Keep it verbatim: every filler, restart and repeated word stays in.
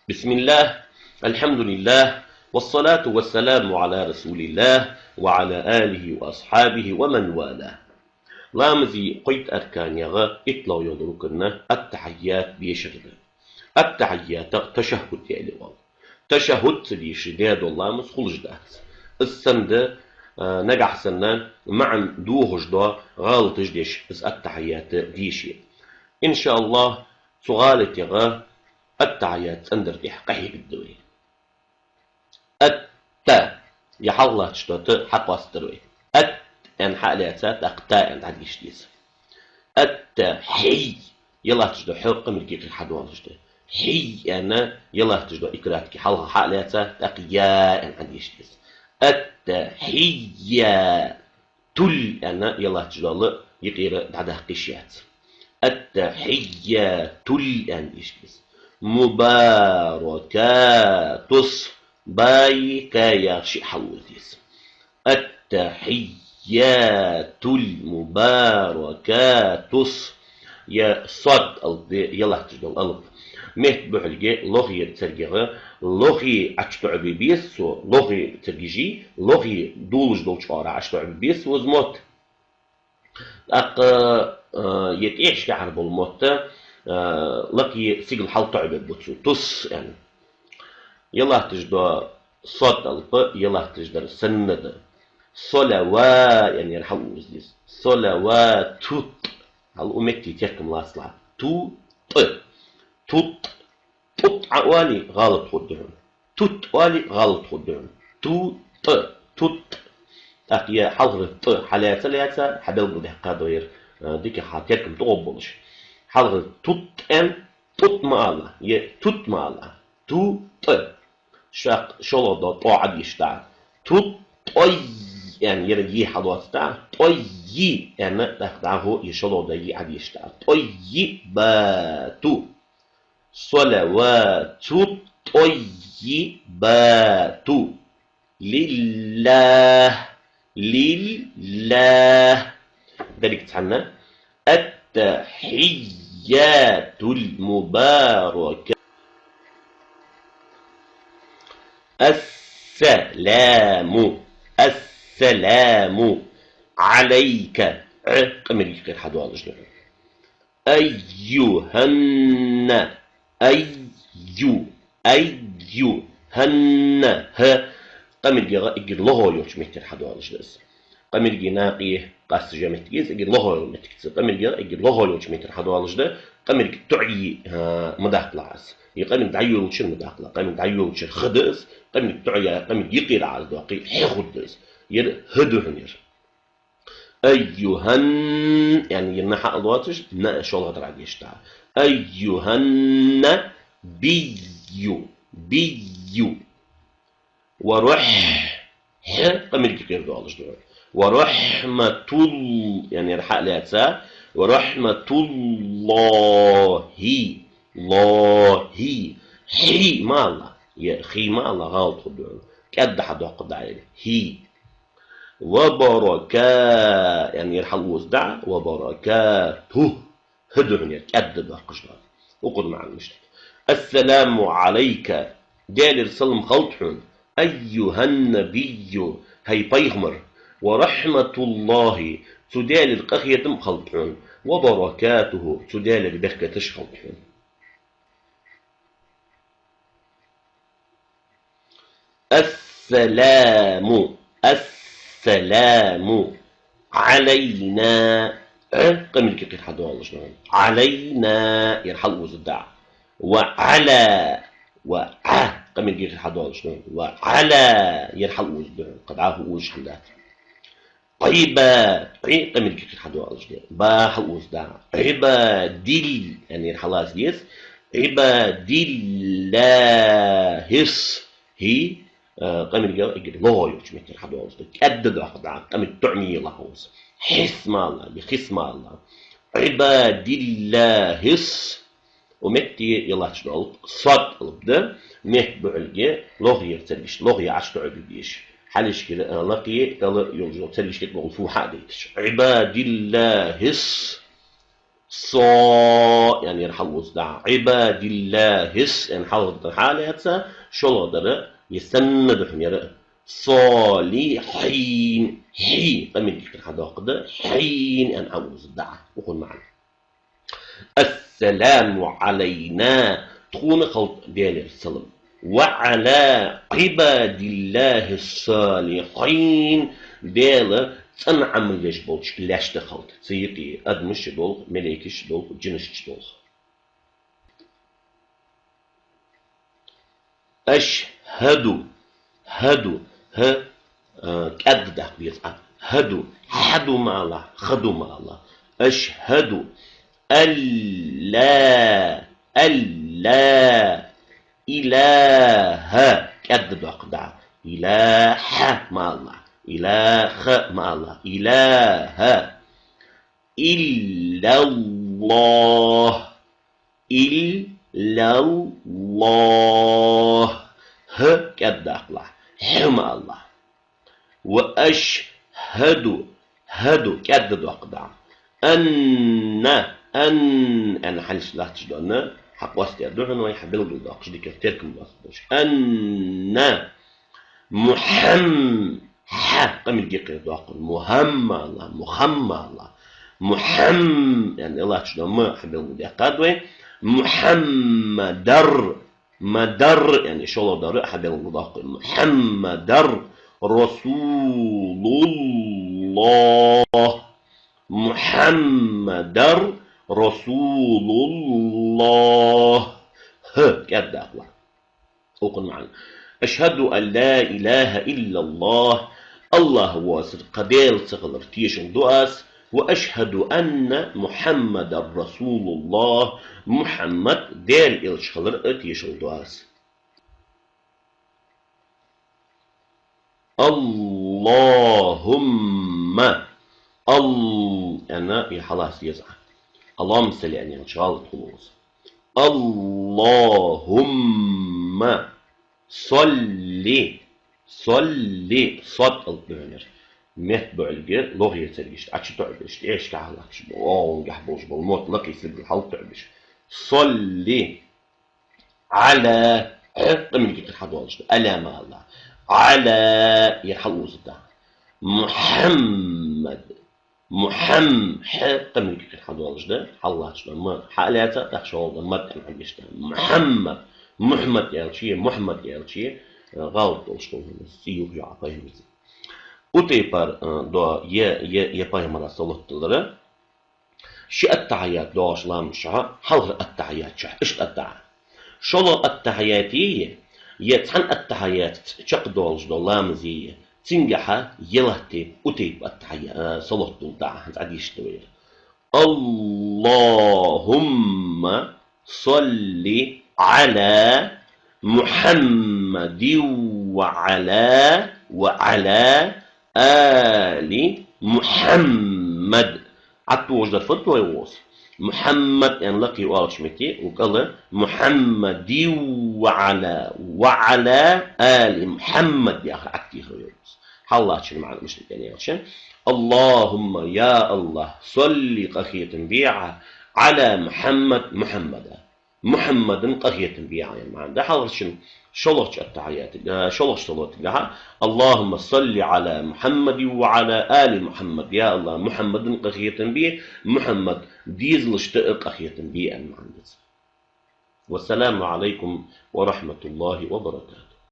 بسم الله، الحمد لله، والصلاة والسلام على رسول الله وعلى آله وأصحابه ومن والاه. Ламаза кхойтта арканех иттлагӀа йола рукн ат-тахьийят дешар да. Ат-тахьийятах ташаххуд аьле оал. Ташаххуд ца дийша даь дола ламаз хулаш дац. Из санна, а, нагахь санна маӀан дохаш дола гӀалаташ деш, из ат-тахьийят дийша. Иншааллахь, цу гӀалатех ат-тахьийят цӀендар тӀехьа къахьегаш да вай. Ат-та. Е хьалха латташ дола та хьакъоастадар вай. Ат аьнна хьа а лаьца, тӀаккха та аьнна дӀадеша деза. Ат-та-хьий. Е латташ дола хьо къамарга юкъера хьадоалаш да. Хьий аьнна, е латташ дола и краткий хьалха хьа а лаьца, тӀаккха я аьнна дӀадеша деза. Ат-та-хьий-я. Тул аьнна, е латташ дола юкъера дӀадаккха йиш яц. Ат-тахьийятул аьнна дешаргда из. Мубаракатус. Баи каи шиъ хьалъоза деза. Ат-тахьийятул мубаракатус. Е сод алап да, е латташ дола алап. Метта бухьалга лохера царгех лохе ӀочутоӀабе беза цо, лохе царгаши, лохе долаш долча оагӀорахьа ӀочутоӀабе беза цо из мотт. ТӀаккха, а, е тӀехьашкахьара бола мотт, а, лакхе сигала хьалтоӀабергба цо, тус аьнна. Е латташ дола сод алап, е латташ дар санна да. Салава аьнна ер хьалъоза деза. Салаватут. Хьал у метте теркам лацалахь. Ту, тӀ. Тут. ТӀут Ӏа оале, гӀалат хургда хьона. Тут оале, гӀалат хургда хьона. Ту, тӀ. Тут. ТӀаккха е хьалхара тӀ хьалаьца, лаьца, хьабелгалдаьккха да ер, а, дика хьа теркам тӀагӀоргболаш. Хьалхара тут аьнна, тӀут ма ала, е тут ма ала. Ту, тӀ. ШоллагӀа дола тӀо Ӏодеша дӀа. Тут, тӀой аьнна, ер е хьалоаца дӀа. ТӀой аьнна, тӀаккха дӀахо е шоллагӀа дола е Ӏодеша дӀа. ТӀоййибату. Салавату тӀоййибату. Лиллахь. Лиллахь. Деррига цхьана. Ат-тахьийятул мубаракату. Ас-саламу. Ас-саламу. Ӏалайка. Ӏ къамарга юкъера хьадоалаш да. Айюханна. Айю. Айюханна. Хьа къамаргех эггара лохагӀа йолча меттера хьадоалаш да из. Къамарга накъе къаьстта жа моттиг я из, эггара лохагӀа йола моттиг я из. Къамаргех эггара лохагӀа йолча меттера хьадоалаш да, къамарг тоӀае, а, ма даккхалахь из. Е къамарг дӀайолалучара ма даккхалахь, къамарг дӀайолалучара ха да из, къамарг тоӀае, къамарг юкъера Ӏа из доаккхе, хьехуд да из. Ер хӀа да хьона ер. Айюханн, яъни е на хьа а лоацаш, на шоллагӀа дӀадеша дӀа. Айюханнабийю, бийю. Ва рухь, хьа къамарга юкъера доалаш да. Ва рухьматул, яъни ер хьа а лаьца, ва рухьматуллохьи, лохьи. Хьи ма ала, е хи ма ала, гӀалат хургда. КӀаьда хьадоаккхаргда ер. Хьи. Ва барака-, яъни ер хьалъоза дӀа, ва баракатух. ХӀа да хьона ер, кӀаьда доаккхаш да. Укхун маӀан мишта да. Ассаламу Ӏалайка. Даьлера салам хилда хьона. Айюханнабийю. ХӀай пайхамар. Ва рахьматуллахьи. Цу Даьлера къахетам хилда хьона. Ва баракатуху. Цу Даьлера беркаташ хилда хьона. Ассаламу, ассаламу Ӏалайна. Ӏ къамарга юкъера хьадоалаш да. Ӏалайна, ер хьалъоза дӀа. Ва Ӏала, ва Ӏа къамарга юкъера хьадоалаш да. Ва Ӏала, ер хьалъоза да. Кхы дӀахо озаш хӀама дац. Ӏиба-, Ӏи къамарга юкъера хьадоалаш да. Ба хьалъоза дӀа. Ӏибадил, яъни ер хьалаца деза. Ӏибадиллахьис. ХӀи, а, къамаргех эггара лохагӀа йолча меттера хьадоалаш да. КӀаьда доаккхаргда, къамарг тоӀаме елахь из. Хьис ма ала, е хис ма ала. Ӏибадиллахьис. Укх метте е латташ дола алап сод алап да, метта бухьалга лохера царгашта, лохе ӀочутоӀабе безаш. Хьалхашкара, а, лакхе, кӀала йолаш йола царгашта тӀа бола фу хьа а дайташ. Ӏибадиллахьис. Со, яъни ер хьалузда. عباد الله, яъни хьалхардар хьалаца, шоллагӀдар, е санна да хьона ер. صالحين, хьи, къамаргий кхера хьадоаккхаргда, хьин, яъни хьалузда. Укхун маӀан. السلام علينا, тхона хилда Даьлера салам. وعلى عباد الله الصالحين, Даьла цӀена Ӏамал еш болча лаьшта хилда. Цу юкъе адамаш а долх, малейкаш а долх, жинаш а долх. أشهد, хӀаду, хӀа, а, кӀаьдда даккха деза Ӏа. ХӀаду, хьаду ма алалахь, хаду ма алалахь. أشهد أن لا, أن لا إله, кӀаьдда доаккхаргда Ӏа. إله ма алалахь, إله ма алалахь. إله إلا الله. إلا الله. ХӀа кӀаьдда даккхалахь. ХӀа ма алалахь. وأشهد, хӀаду, кӀаьдда доаккхаргда Ӏа. أن, أن, أن хьалхашка латташ дола н, хьакъоастадаь да хьона вай, хьабелгалдоаккхаш дикагӀа теркам лоацаш долаш. أن محم, хьа, къамаргий кхера доаккхаргда. Мухамма ала, мухамма ала. Мухам, яъни латташ дола м хьабелгалдаьккхад вай. محمد, мадар, яъни шоллагӀдар хьабелгалдоаккх вай. محمد رسول الله. محمد رسول الله. ХӀа кӀаьдда даккхалахь. Укхун маӀан. أشهد أن لا إله إلا الله, АллахӀ воацар кхы Даьла ца хилар тешал ду аз, وأشهد أن محمدا رسول الله, Мухьаммад Даьла элча хилар а тешал ду аз. اللهم. Ал, яъни, е хьалаца деза Ӏа. اللهم صل, яъни, гӀалат хул из. اللهم صل, صل, сод алап да хьона ер. Метта буӀалга логӀе царгаш, ӀочутоӀабеш, тӀехьашка хьаллакхаш бола, оагӀонгахьа болаш бола мотт лакхе сибла хьалтоӀабеш. صل على, Ӏа къамаргий кхера хьадоалаш да, على ма алалахь. على, ер хьалузда. محمد. Мухьам, хьа къамаргий кхера хьадоалаш да, хьаллатташ да м, хьалаца, тӀаккха шоллагӀа мад аьнна хьагеш да. Мухьаммад. Мухьмад аьлча, Мухьаммад аьлча, э, гӀалат долаш да хьона, цӀи юха йоӀ пайхамарца. Укх тайпара, э, доа е, е, е пайхамара салот дилар. Ши аттахьият доагӀаш ламаза чухь, хьалхара аттахьият чухь, иштта аттахьият. ШоллагӀа аттахьият е, е цхьан аттахьиятаца чакхдоалаш дола ламаз е, цунгахьа е латта тайпа, укх тайпа аттахьия-, а, салот дулда Ӏа, хӀанз Ӏадийшад вай ер. اللهم صل على محمد وعلى، وعلى آل محمد. Ӏаттугаш дар фуд вай гӀос? Мухьаммад аьнна лакхе оалача метте, укхаза Мухьаммади ва Ӏала, ва Ӏала али Мухьаммад яхар Ӏаттийхар вай гӀос. Хьаллаттачун маӀан мишта да аьлча: اللهم, я АллахӀ, صل, къахетам бе Ӏа, على محمد, Мухьаммада. Мухьаммадан къахетам бе Ӏа, ян маӀан да хьалхарчун. ШоллагӀча аттахьиятага, э, шоллагӀча салотагахьа: اللهم صل على محمد وعلى آل محمد. Я АллахӀ, Мухьаммадан къахетам бе, Мухьаммад дезалашта а къахетам бе, ян маӀан да цун. والسلام عليكم ورحمة الله وبركاته.